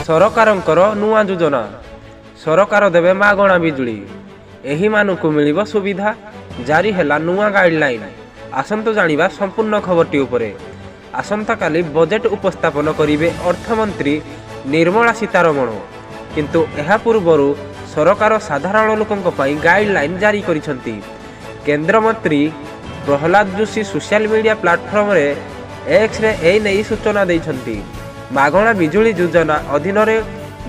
ସରକାରଙ୍କର ନୂଆ ଯୋଜନା। ସରକାର ଦେବେ ମାଗଣା ବିଜୁଳି। ଏହିମାନଙ୍କୁ ମିଳିବ ସୁବିଧା। ଜାରି ହେଲା ନୂଆ ଗାଇଡଲାଇନ୍। ଆସନ୍ତୁ ଜାଣିବା ସମ୍ପୂର୍ଣ୍ଣ ଖବରଟି ଉପରେ। ଆସନ୍ତାକାଲି ବଜେଟ୍ ଉପସ୍ଥାପନ କରିବେ ଅର୍ଥମନ୍ତ୍ରୀ ନିର୍ମଳା ସୀତାରମଣ। କିନ୍ତୁ ଏହା ପୂର୍ବରୁ ସରକାର ସାଧାରଣ ଲୋକଙ୍କ ପାଇଁ ଗାଇଡଲାଇନ୍ ଜାରି କରିଛନ୍ତି। କେନ୍ଦ୍ରମନ୍ତ୍ରୀ ପ୍ରହ୍ଲାଦ ଯୋଶୀ ସୋସିଆଲ ମିଡିଆ ପ୍ଲାଟଫର୍ମରେ ଏକ୍ସରେ ଏ ନେଇ ସୂଚନା ଦେଇଛନ୍ତି। ମାଗଣା ବିଜୁଳି ଯୋଜନା ଅଧୀନରେ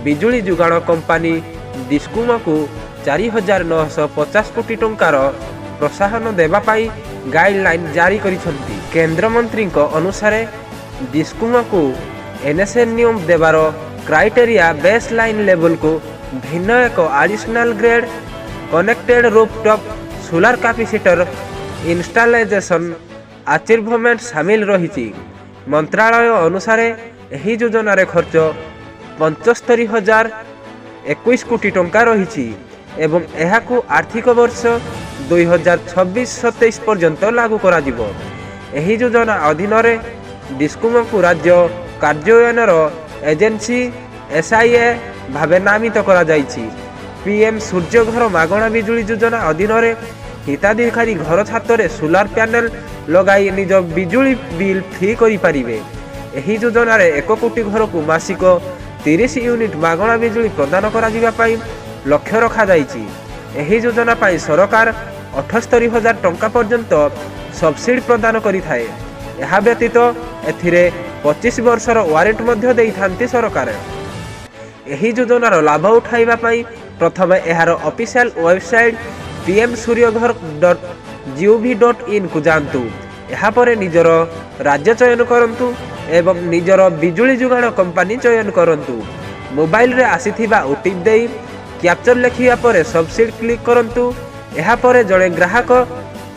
ବିଜୁଳି ଯୋଗାଣ କମ୍ପାନୀ ଡିସ୍କୋକୁ 4950 କୋଟି ଟଙ୍କାର ପ୍ରୋତ୍ସାହନ ଦେବା ପାଇଁ ଗାଇଡଲାଇନ୍ ଜାରି କରିଛନ୍ତି। କେନ୍ଦ୍ରମନ୍ତ୍ରୀଙ୍କ ଅନୁସାରେ, ଡିସ୍କୋକୁ ଇନସେଣ୍ଟିଭ୍ ଦେବାର କ୍ରାଇଟେରିଆ ବେସ୍ ଲାଇନ୍ ଲେବୁଲକୁ ଭିନ୍ନ ଏକ additional grid connected rooftop solar capacitor installation achievement ସାମିଲ ରହିଛି। ମନ୍ତ୍ରାଳୟ ଅନୁସାରେ, ଏହି ଯୋଜନାରେ ଖର୍ଚ୍ଚ 75,021 କୋଟି ଟଙ୍କା ରହିଛି ଏବଂ ଏହାକୁ ଆର୍ଥିକ ବର୍ଷ 2026-27 ପର୍ଯ୍ୟନ୍ତ ଲାଗୁ କରାଯିବ। ଏହି ଯୋଜନା ଅଧୀନରେ ଡିସ୍କୋକୁ ରାଜ୍ୟ କାର୍ଯ୍ୟାନ୍ୱୟନ ଏଜେନ୍ସି ଏସ୍ଆଇଏ ଭାବେ ନାମିତ କରାଯାଇଛି। ପିଏମ୍ ସୂର୍ଯ୍ୟ ଘର ମାଗଣା ବିଜୁଳି ଯୋଜନା ଅଧୀନରେ ହିତାଧିକାରୀ ଘର ଛାତରେ ସୋଲାର ପ୍ୟାନେଲ ଲଗାଇ ନିଜ ବିଜୁଳି ବିଲ୍ ଫ୍ରି କରିପାରିବେ। ଏହି ଯୋଜନାରେ 1 କୋଟି ଘରକୁ ମାସିକ 30 ୟୁନିଟ୍ ମାଗଣା ବିଜୁଳି ପ୍ରଦାନ କରାଯିବା ପାଇଁ ଲକ୍ଷ୍ୟ ରଖାଯାଇଛି। ଏହି ଯୋଜନା ପାଇଁ ସରକାର 78,000 ଟଙ୍କା ପର୍ଯ୍ୟନ୍ତ ସବସିଡି ପ୍ରଦାନ କରିଥାଏ। ଏହା ବ୍ୟତୀତ ଏଥିରେ 25 ବର୍ଷର ୱାରେଣ୍ଟି ମଧ୍ୟ ଦେଇଥାନ୍ତି ସରକାର। ଏହି ଯୋଜନାର ଲାଭ ଉଠାଇବା ପାଇଁ ପ୍ରଥମେ ଏହାର ଅଫିସିଆଲ ୱେବସାଇଟ୍ pmsuryaghar.gov.inକୁ ଯାଆନ୍ତୁ। ଏହାପରେ ନିଜର ରାଜ୍ୟ ଚୟନ କରନ୍ତୁ ଏବଂ ନିଜର ବିଜୁଳି ଯୋଗାଣ କମ୍ପାନୀ ଚୟନ କରନ୍ତୁ। ମୋବାଇଲରେ ଆସିଥିବା ଓଟିପି ଦେଇ କ୍ୟାପଚା ଲେଖିବା ପରେ ସବମିଟ୍ କ୍ଲିକ୍ କରନ୍ତୁ। ଏହାପରେ ଜଣେ ଗ୍ରାହକ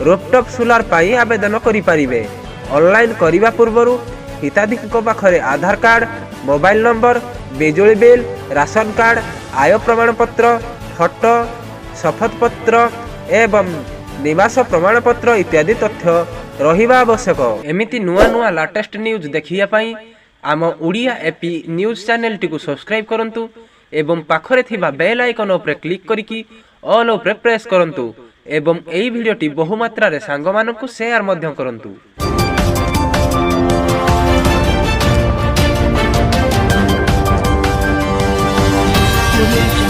ରୁଫଟପ୍ ସୋଲାର ପାଇଁ ଆବେଦନ କରିପାରିବେ। ଅନଲାଇନ୍ କରିବା ପୂର୍ବରୁ ହିତାଧିକାରୀଙ୍କ ପାଖରେ ଆଧାର କାର୍ଡ଼, ମୋବାଇଲ ନମ୍ବର, ବିଜୁଳି ବିଲ୍, ରାସନ କାର୍ଡ଼, ଆୟ ପ୍ରମାଣପତ୍ର, ଫଟୋ, ଶପଥପତ୍ର ଏବଂ ନିବାସ ପ୍ରମାଣପତ୍ର ଇତ୍ୟାଦି ତଥ୍ୟ ରହିବା ଆବଶ୍ୟକ। ଏମିତି ନୂଆ ନୂଆ ଲାଟେଷ୍ଟ ନ୍ୟୁଜ୍ ଦେଖିବା ପାଇଁ ଆମ ଓଡ଼ିଆ ଏପି ନ୍ୟୁଜ୍ ଚ୍ୟାନେଲଟିକୁ ସବସ୍କ୍ରାଇବ୍ କରନ୍ତୁ ଏବଂ ପାଖରେ ଥିବା ବେଲ୍ ଆଇକନ୍ ଉପରେ କ୍ଲିକ୍ କରିକି ଅଲ୍ ଉପରେ ପ୍ରେସ୍ କରନ୍ତୁ ଏବଂ ଏହି ଭିଡ଼ିଓଟି ବହୁ ମାତ୍ରାରେ ସାଙ୍ଗମାନଙ୍କୁ ସେୟାର ମଧ୍ୟ କରନ୍ତୁ। Audio Jungle.